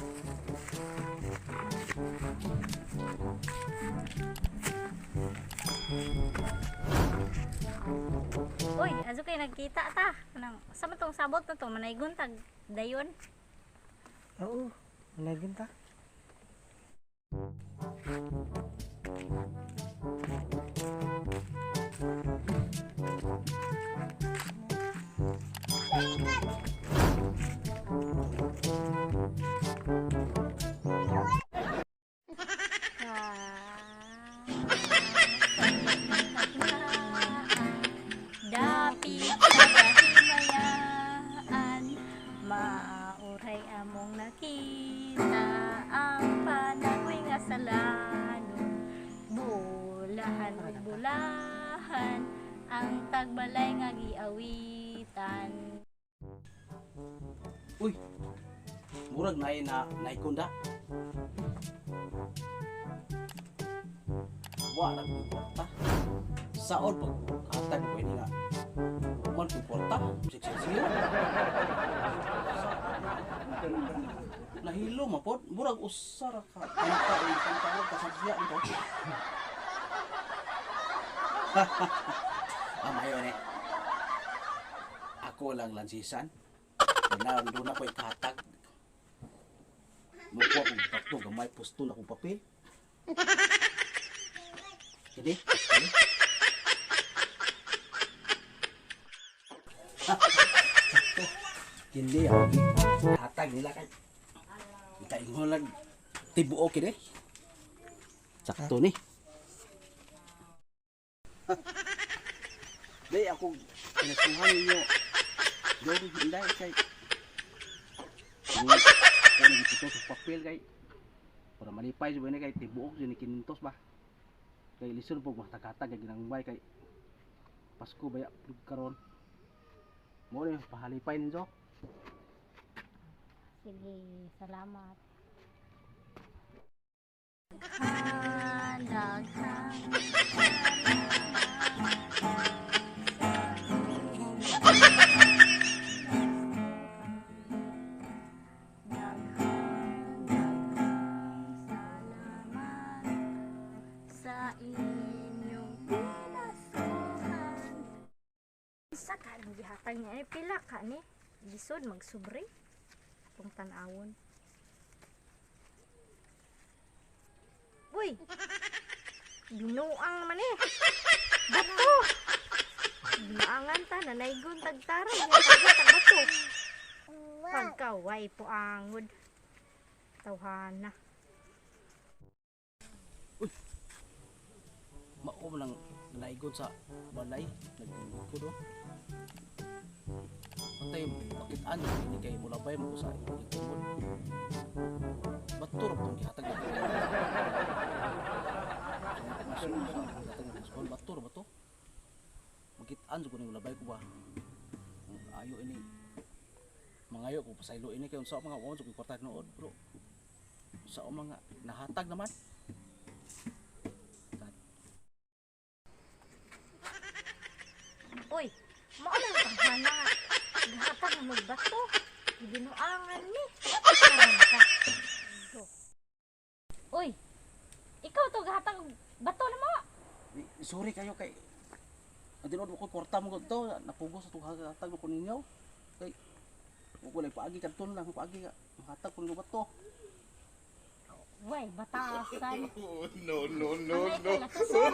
Uy, azo kay nagkita ta. Anang sa man tong sabot na to manaygon tag dayon. Oo, manaygon ta. Dapit sa kahimayaan, mauray among nakita ang panagoy nga salanon. Bulahan ug bulahan ang tagbalay nga giawitan. Uy, murag na na naikunda. Wa na ko kwarta. Saon pag hatag ko ini nga. Man ko kwarta, siksik. Nahilo ma pod, murag usa ra ka. Kanta og kanta og kasabya nito. Amayo ni. Ako lang lansisan. Na doon ako ikatag. Mukuha kong bato, gamay pustol akong papel. Hindi? Hindi? Sakto. Hindi ah. Hatag nila kay. Ikaingon lang tibuok kini. Sakto ni. Day ako kinasuhan ninyo. Dong, inday kay. Kung giputol sa papel kay para malipay sa kay tibuok ni kinintos ba. Kay lisod po mataghatag kay ginangmay kay Pasko baya pud karon. Mo ni pahalipay ninyo. Sige, salamat. Daghan, salamat sa inyong pinasuhan. Sa ka ang gihatag niya ni pila ka ni lisod magsubre atong tan-awon. Uy! Binuang naman eh. Bato! Binuangan ta, nanaygon tagtaray. Tag bato. Pagkaway po angod. Tawhana. Mao man lang naigon sa balay naglingkod do. Patay makitaan ni kay mulabay mo ko sa ikon. Bato ra pong gihatag na. Bato ra ba to? Makitaan jud ko ni mulabay ko ba. Ayo ini. Mangayo ko pasaylo ini kay unsa mga uon jud ko kwarta nood bro. Sa mga nahatag naman. Uy, mao lang tawhana nga. Gihatag na magbato. Binuangan ni. Karon ka. Uy, ikaw to gihatag og bato na mo. Eh, sorry kayo kay ang tinuod ko kwarta mo to napugos sa tuha hatag ko ninyo kay ko lang paagi kadton lang paagi ka hatag ko ninyo bato. Way, batasan. No, no, no, Angay no. ka, latusan.